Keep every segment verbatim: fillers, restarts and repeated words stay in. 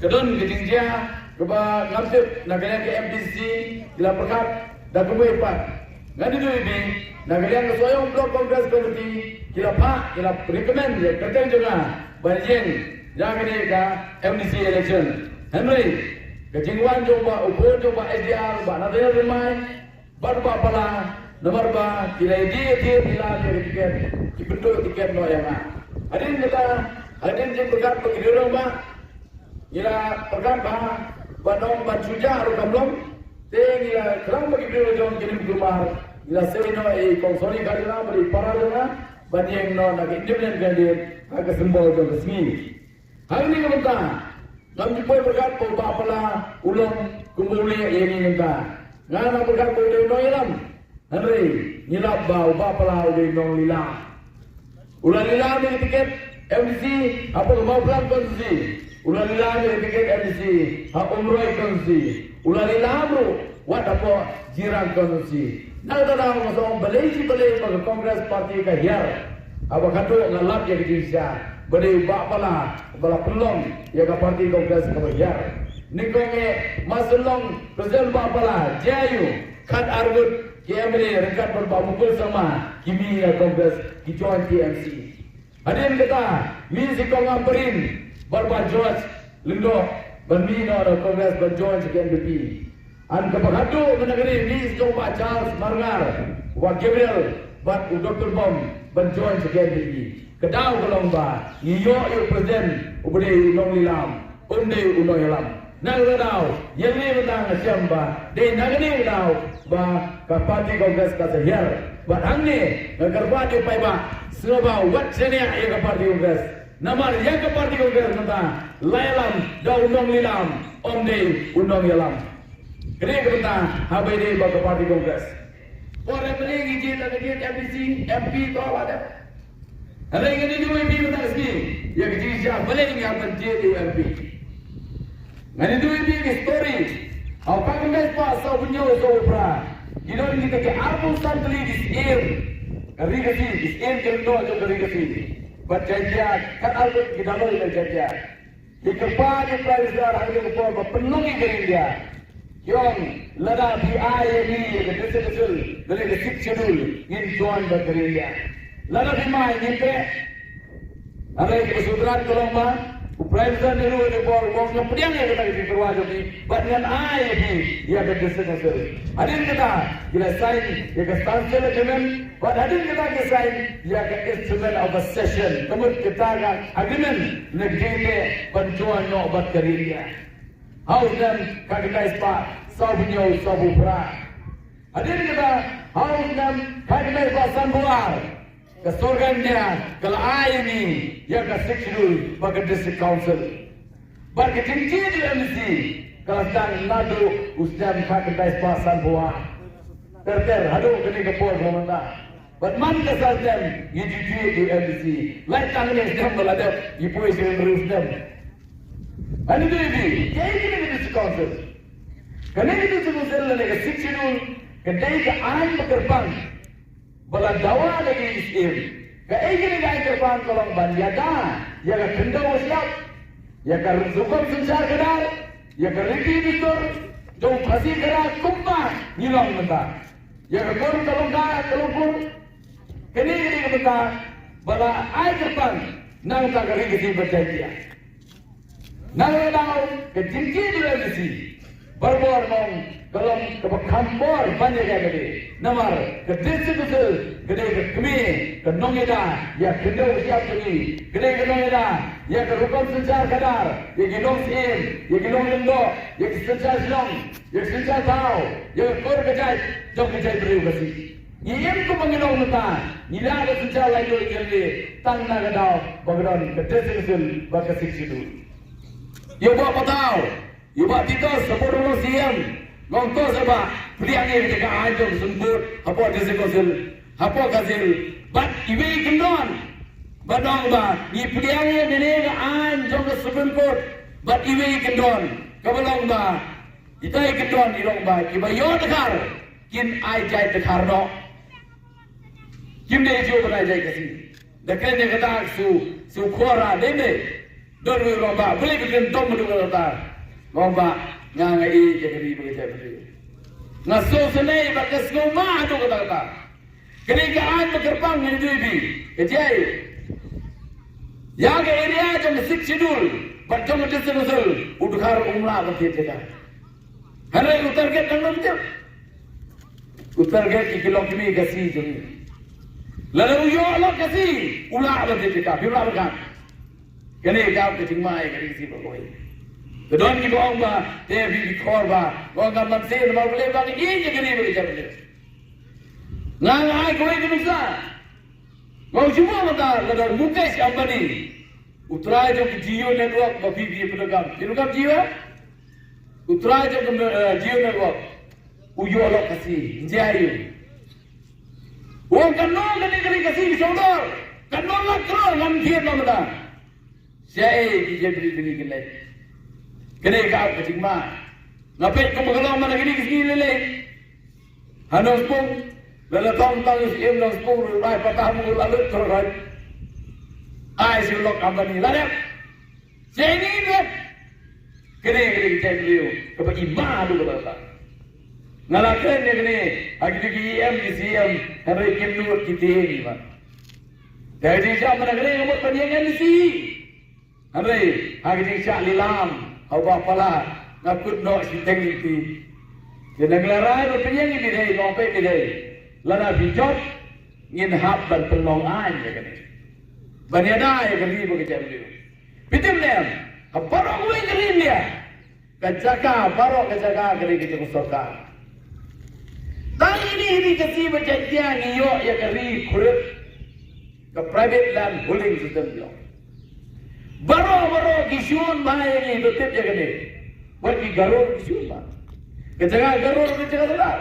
Ka don ka jingjia kaba ngam tip na ka liang ka M D C ki la pyrkhat da kumwei pat. Ngan ïathuh ïa phi, na ka liang ka Sohiong Block Congress Committee ki la phah, ki la recommend ïa ka kyrteng jong nga ban ïeng ïa kane ka M D C election. Hynrei ka jingwan jong bah u khun jong bah S D R, bah Nathaniel Rymbai, bad bah Pala, namar ba ki la ïadie ïadie ki la ïa ka tiket, ki pynduh tiket noh ïa nga. Hadien kata, hadien jingpyrkhat ba ki dei rangbah, ngi la pyrkhat ba ban ong ban shu jah ruh kam long. Te ngi la khlem ba ki briew jong ki nim kulmar, ngi la sei noh ïa i kong Sony Kharjana bad i para jong nga ban ïeng noh na ka independent candidate ha ka symbol jong ka sngi. Hangne ka bynta ngam ju poi pyrkhat ba u bah Pala u long kumba u leh ïa ngi mynta. Nga nang pyrkhat ba u dei u nongïalam. Hynrei ngi lap ba u bah Pala u dei u nonglilam. U la lilam ïa ka tiket M D C hapoh ka Mawphlang constituency. U la lilam ïa ka tiket M D C ha Umroi constituency. U la lilam ruh wat hapoh Jirang constituency. Na kata daw nga ong balei shi balei ba ka Congress Party ka hiar. Haba khadduh nga lap ïa ka jingshisha ba dei u bah Pala ba la pynlong ïa ka party Congress kaba hiar. Nyngkong eh, ma shu long president bah Pala, J I U, khatar ngut ki M L A ryngkat bad bah Mukul Sangma ki mih ïa Congress, ki join T M C. Hadien kata, mih shi kong Ampareen bad bah George Lyngdoh ban mih noh na Congress ban join sha ka N P P. Hynrei kaba khadduh mynta ka dei mih shi kong bah Charles Marngar, bah Gabriel bad u Doctor Bom ban join sha ka N P P. Ka daw ka long ba ngi ïoh ïa u president uba dei u nonglilam, um dei u nongïalam. Na kata daw, ïa ngi mynta nga shem ba dei na kane ka daw ba ka party Congress ka sa hiar. Bad hangne nga kyrpad ïa u paidbah, sngewbha wat shaniah ïa ka party Congress. Namar ïa ka party Congress mynta la ïalam da u nonglilam, um dei u nongïalam. Kane ka bynta haba ïadei bad ka party Congress. Por hynrei ngi jied la ka jied M D C, M P to la dep. Hynrei ngan ïathuh ïa phi mynta ka sngi ïa ka jingshisha balei ngi hap ban jied ïa u M P. Ngan ïathuh ïa phi ka story. Ha u khatkhyndai spah sawphew hynñiew sawphew phra, ki don kita ki arphew san tylli ki syiem ka Ri Khasi, ki syiem ki lyngdoh jong ka Ri Khasi. Bad Jaiñtia, kat arphew ki daloi na Jaiñtia. Ki kyrpad ïa u Prime Minister ha kane ka por ba pynlong ïa ka Ri India. Ki ong lada phi ai ïa ngi ïa ka District Council, lane ka Sixth Schedule, ngin join bad ka Ri India. Lada phi mai ngin treh. Hynrei kaba sngewtynnat ka long ba u Prime Minister Nehru ha kane ka por u ong nga pdiang ïa kata ka jingtyrwa jong phi bad ngan ai ïa phi ïa ka District Council. Hadien kata ki la sign ïa ka Standstill Agreement. Bad hadien kata ki sign ïa ka Instrument of Accession. Ka mut kata ka agreement na ka jingteh ban join noh bad ka Ri India. Ha u snem khatkhyndai spah sawphew hynñiew sawphew phra. Hadien kata ha u snem khatkhyndai spah sanphew ar, ka sorkar India ka la ai ïa ngi ïa ka Sixth Schedule bad ka District Council. Bad ka jingjied ïa u M D C ka la sdang naduh u snem khatkhyndai spah sanphew ar. Ter ter haduh kane ka por ba mynta. Bad man ka snem ngi ju jied ïa u M D C. Lait tang kane snem ba la dep ngi poi sha hynriew snem. Ani dei bi, kaei kane ka District Council? Kane ka District Council lane ka Sixth Schedule ka dei ka aiñ ba kyrpang ba la dawa da ki syiem. Kaei kane ka aiñ kyrpang? Ka long ban ïada ïa ka khyndew shyiap, ïa ka rukom synshar khadar, ïa ka riti dustur jong u Khasi Khara kumba ngi long mynta. Ïa ka kur ka long ka, ka long kur. Kane ka dei ka bynta ba la ai kyrpang na ka bynta ka Ri Khasi bad Jaiñtia. Na kata daw ka jingjied ïa u M D C barabor nga ong ka long kaba kham bor ban ïa ka dei. Namar ka District Council ka dei ka kmie ka nongïada ïa ka khyndew shyiap jong ngi, ka dei ka nongïada ïa ka rukom synshar khadar, ïa ki nongsyiem, ïa ki nonglyngdoh, ïa ki synshar shnong, ïa ka synshar thaw, ïa ka kur ka jait jong ka jaitbynriew Khasi. Ngi im kumba ngi long mynta, ngi lah ban synshar laitluid ïa lade tang na ka daw ba ka don ka District Council bad ka Sixth Schedule. Ïa u Bah Pathaw, ïa u Bah Titos, hapoh u long C M, nga ong to seh bah, pdiang ïa kata ka aiñ jong ka Supreme Court hapoh District Council, hapoh Khasi Hills. Bad iwei i kyndon, ba ong ba ngi pdiang ïa kane ka aiñ jong ka Supreme Court. Bad iwei i kyndon kaba long ba, ita i kyndon i long ba kiba ïoh dkhar kin ai jait dkhar noh. Kim dei jubab na jait Khasi. Da kren ïa kata ka su, su khora dei dei. Don uwei u rangbah, balei ka kren dom haduh katta katta. Rangbah, nga nga ïeit ïa ka ri bad ka jaitbynriew. Nga sngewsynei bad ka sngewma haduh katta katta. Kane ka aiñ ba kyrpang ngan ïathuh ïa phi. Ka jia ïa ka area jong ka Sixth Schedule bad jong ka District Council, u Dkhar um lah ban thied jaka. Hynrei u target dang long tip. U target ki ki long kmie Khasi jong ngi. Lada u ïoh lok Khasi, u lah ban thied jaka, phi lah ban khan. Kane ka ka jingma ïa ka ri Khasi baroh kawei. Te don kiba ong ba te phi ki khor ba, ong ka man sien ba balei ba ngi ïeit ïa ka ri bad ka jaitbynriew. Nga nga ai kawei ka nuksa. Nga u shu buh mynta lada u Mukesh Ambani, u trai jong ka Jio Network ba phi phi pyndonkam. Phi donkam Jio? U trai jong ka eh, Jio Network. U ïoh lok Khasi, jia ïa u. U ong katno kane ka ri Khasi ka shong dor, katno lak klur ngam thied noh mynta. Shaei ki jaitbynriew jong ngi kin leit. Kane ka ap ka jingma. Nga peit kumba ka long man la kine ki sngi lei lei. Ha Nongspung, la la tong tong ïa u Syiem Nongspung ruh rai patah mut la lut tyrkhoi. Ai shu lok Ambani la dep. Shaei ngi dep. Kane kane ki jaitbynriew kaba i ma haduh kaba ta. Nga la kren ïa kane ha kito ki E M ki C M, hynrei kim nud ki tieng i ma. Dei dei jam na kane nga mut ban ïeng M D C. Hynrei ha ka jingshah lilam ha Bah Pala nga kut noh shiteng lynti. Te nang lehraiñ ruh pynïeng ïa phi dei, nga ong peit phi dei. Lada phi jop ngin hap ban pynlong aiñ ïa kane. Ban ïada ïa ka ri bad ka jaitbynriew. Phi tip ne em, ha baroh kawei ka ri India. Ka jaka, baroh ka jaka ka dei ka jong ka sorkar. Tang ine hi ka Khasi bad Jaintia ngi ïoh ïa ka ri khurit, ka private land holding system ïoh. Baroh baroh ki shun bha ïa ngi, to tip ïa kane. Wat ki Garo ki shun bha. Ka jaka Garo ka jaka sorkar.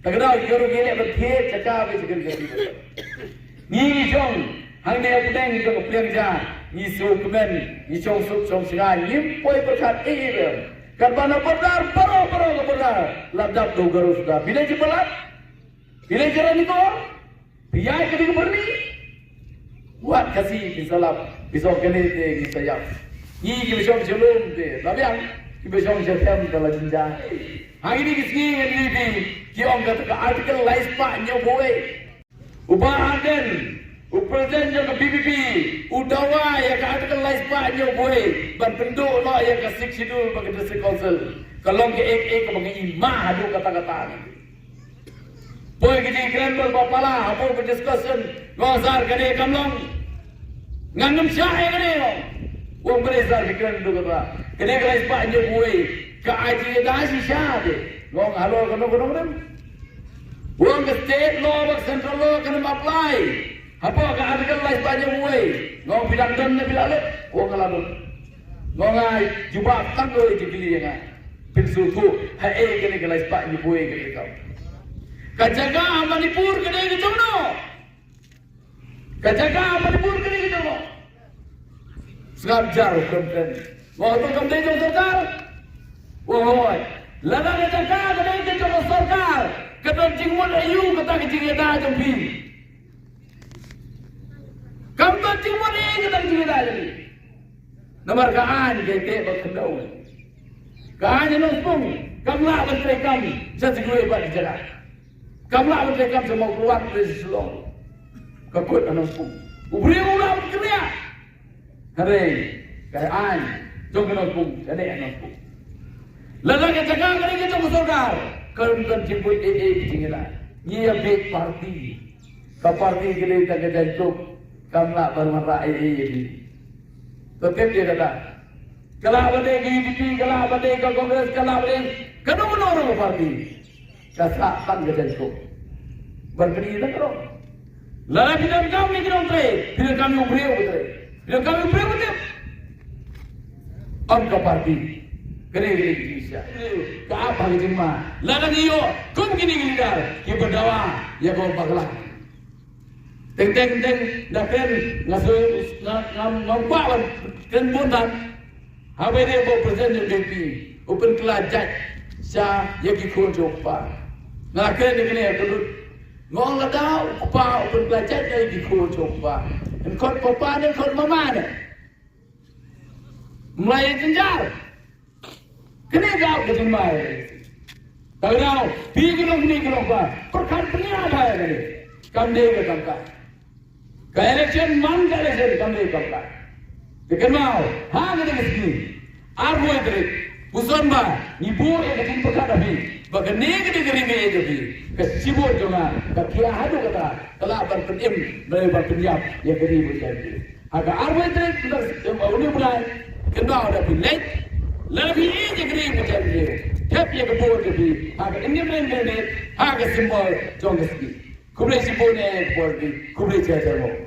Te ka daw ki Garo ki leh ban thied jaka ba jaka ka ri. Ngi ngi shong hangne ha pdeng jong ka pliang ja, ngi sngewkmen, ngi shong suk shong shnga, ngim poi pyrkhat ei ei ruh. Katba na border baroh baroh ka border la dap da u Garo suda. Phi leit sha palat, phi leit sha Ranikor, phi ïaid ka ding ka Byrni. Wat Khasi phin sa lap, phi shong kane te ngi sa ïap. Ngi kiba shong sha lum te la biang, kiba shong sha them te la jynjar. Ha kine ki sngi ngan ïohi, ki ong kata ka Article lai spah hynñiew phew wei. U Bah Ardent, u president jong ka V P P, u dawa ïa ka Article lai spah hynñiew phew wei ban pynduh noh ïa ka Sixth Schedule bad ka District Council. Ka long kaei kaei kaba nga i ma haduh katta katta. Poi ka jingkren bad Bah Pala, hapoh ka discussion, nga ong sir kane kam long. Ngan nym shah ïa kane, nga ong. U ong balei sir phi kren haduh katta. Kane ka lai spah hynñiew phew wei ka ai jingïada shisha te. Nga ong halor kano kano kano. U ong ka state law bad central law kan ym apply hapoh ka Article lai spah hynñiew phew wei. Nga ong phi dang don ne phi la lut? U ong nga la don. Nga ong nga jubab tang kawei jingkylli ïa nga. Pynsngewthuh haei kane ka lai spah hynñiew phew wei ka dei kam. Ka jaka ha Manipur ka dei ka jong no? Ka jaka ha Manipur ka dei ka jong no? Sngap jar u khlem kren. Nga ong to kam dei jong sorkar? U ong hooid. Lada ka jaka ka dei ka jong sorkar, ka don jingmut aïu kata ka jingïada jong phi? Kam don jingmut ei kata ka jingïada jong phi. Namar ka aiñ ka ïateh bad khyndew. Ka aiñ ha Nongspung kam lah ban treikam sha Siggway bad ki jaka. Kam lah ban treikam sha Mawkyrwat, Shillong. Ka kut ha Nongspung. U briew u lah ban kynriah. Hynrei ka aiñ jong ka Nongspung ka dei ha Nongspung. Lada ka jaka ka dei ka jong ka sorkar, kam don jingmut ei ei ka jingïada. Ngi ïa bieit party. Ka party ka dei tang ka jaitbynriew, kam lah ban wanrah ei ei ïa phi. To tip ïa kata. Ka lah ban dei ka U D P, ka lah ban dei ka Congress, ka lah ban dei kano kano ruh ka party. Ka sah tang ka jaitbynriew ban pyni tang ka rong. Lada phi donkam ïa ki nongtrei, phi donkam ïa u briew u trei. Phi donkam ïa u briew u tip. Ym ka party. Kane kane ki jingshisha. Ka ap ha ka jingma. Lada ngi ïoh kum kine ki leader kiba dawa ïa ka bakla. Teng teng teng da kren nga shu nga nga nga kwah ban kren bun dan. Haba ïadei bad u president jong U D P u pynkylla jait sha ïa ki khun jong u kpa. Nga la kren ïa kane ha ka lut. Nga ong lada u kpa u pynkylla jait ïa ki khun jong u kpa, yn khot papa ne yn khot mama ne? Mlai jynjar. Kane ka ka jingmai. Tang daw, phi ki nongkynmaw ki nongkynmaw. Pyrkhat pynïaid bha ïa kane. Kam dei ka kam ka. Ka election man ka election kam dei kam ka. Te kynmaw, ha kane ka sngi. Arphew tarik. Puson ba, ngi buh ïa ka jingpyrkhat ha phi. Ba kane ka dei ka ri ba ïeit ïa phi. Ka shibun jong nga, ka khia haduh katta, ka lah ban pynim, ban pynïap ïa ka ri ba ïeit ïa phi. Ha ka arphew tarik u September, une u bnai, kynmaw da phi leit, lada phi ïeit ïa ka ri bad ka jaitbynriew, thep ïa ka vote ka phi ha ka independent candidate, ha ka symbol jong ka sngi. Khublei shibun ïa ka por ka phi, khublei shihajar nguh.